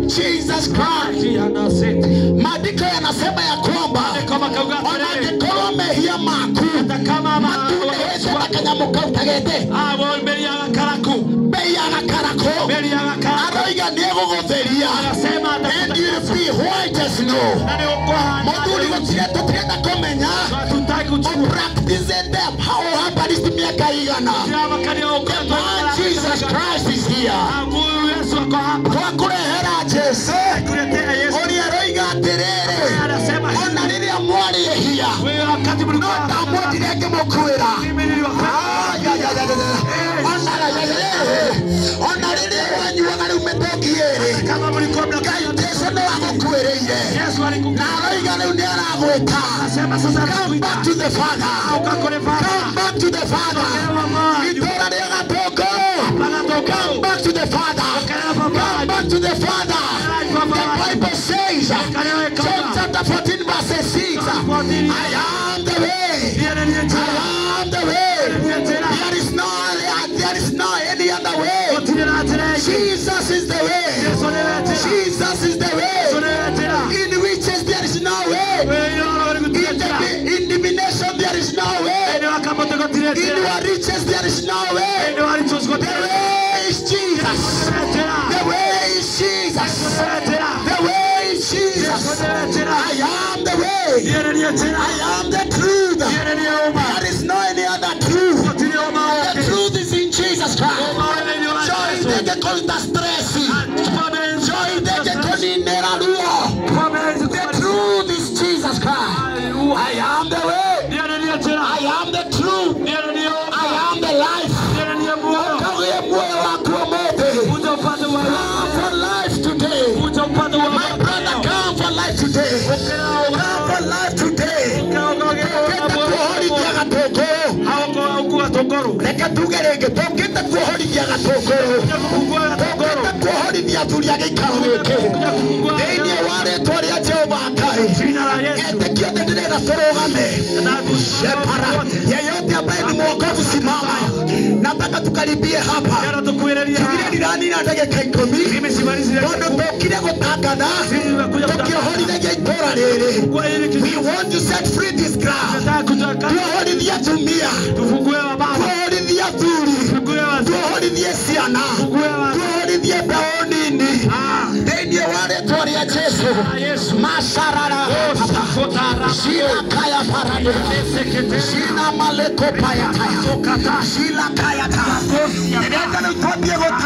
Jesus Christ. Maandiko yanasema ya kwamba onangĩkorwo mehia maku matunĩhĩte ta kanyamũ kau ta gĩtĩ bei ya gakarakũ, aroiga nĩegũgũtheria, and you will be white as snow. Mũthuri gũtirĩ tũtirenda kũmenya ũpracticing how herbalist miaka igana. The man Jesus Christ is here. Twakurehera Jesu ũrĩa aroiga atĩrĩrĩ, ona rĩrĩa mwarĩhia no ndamwendire ngĩmũkuĩra. Ona rĩrĩa wanyuaga rĩu mĩtũngi ĩĩrĩ, Ngai Jesu no agũkuĩrĩire na aroiga rĩu nĩ aragwĩta. Come back to the Father. Come back to the Father. Itũũra rĩa Gatũngũrũ. Come back to the Father. Come back to the Father. The Bible says, John chapter 14 verse 6, I am the way. I am the way. There is no any other way. Jesus is the way. Jesus is the way. In riches there is no way. In divination there is no way. In your riches there is no way. The way is Jesus. The way is Jesus. The way is Jesus. I am the way. I am the truth. There is no any other truth. The truth is in Jesus Christ. Joy The truth is Jesus Christ. I am the way. I am the truth. I am the life. Come for life today. My brother, come for life today. Come for life today. Reke tuge rĩngĩ, tũkĩte kuohorithia Gatũngũrũ, tũkĩte kuohorithia athuri a gĩikaro gĩkĩ thĩinĩ wa rĩtwa rĩa Jehova Ngai. Etĩkia othe ndĩrenda tũrũgame. Shepara yeyote ambaye ni mwokovu, simama. Nataka tukaribie hapa. Tugire ndiranina ndagĩka 10 tondũ tũkire gũtangatha tũkĩohorithagia itũũra rĩrĩ. We want to set free this crowd. Tuohorithie atumia, tuohorithie athuri, tuohorithie ciana, tuohorithie mbeũ nini thĩinĩ wa rĩtwa rĩa Jesu. Masarara shila kaya parado shina maleko payataya shila kaya ta. Ndĩrenda rĩu twambie gũta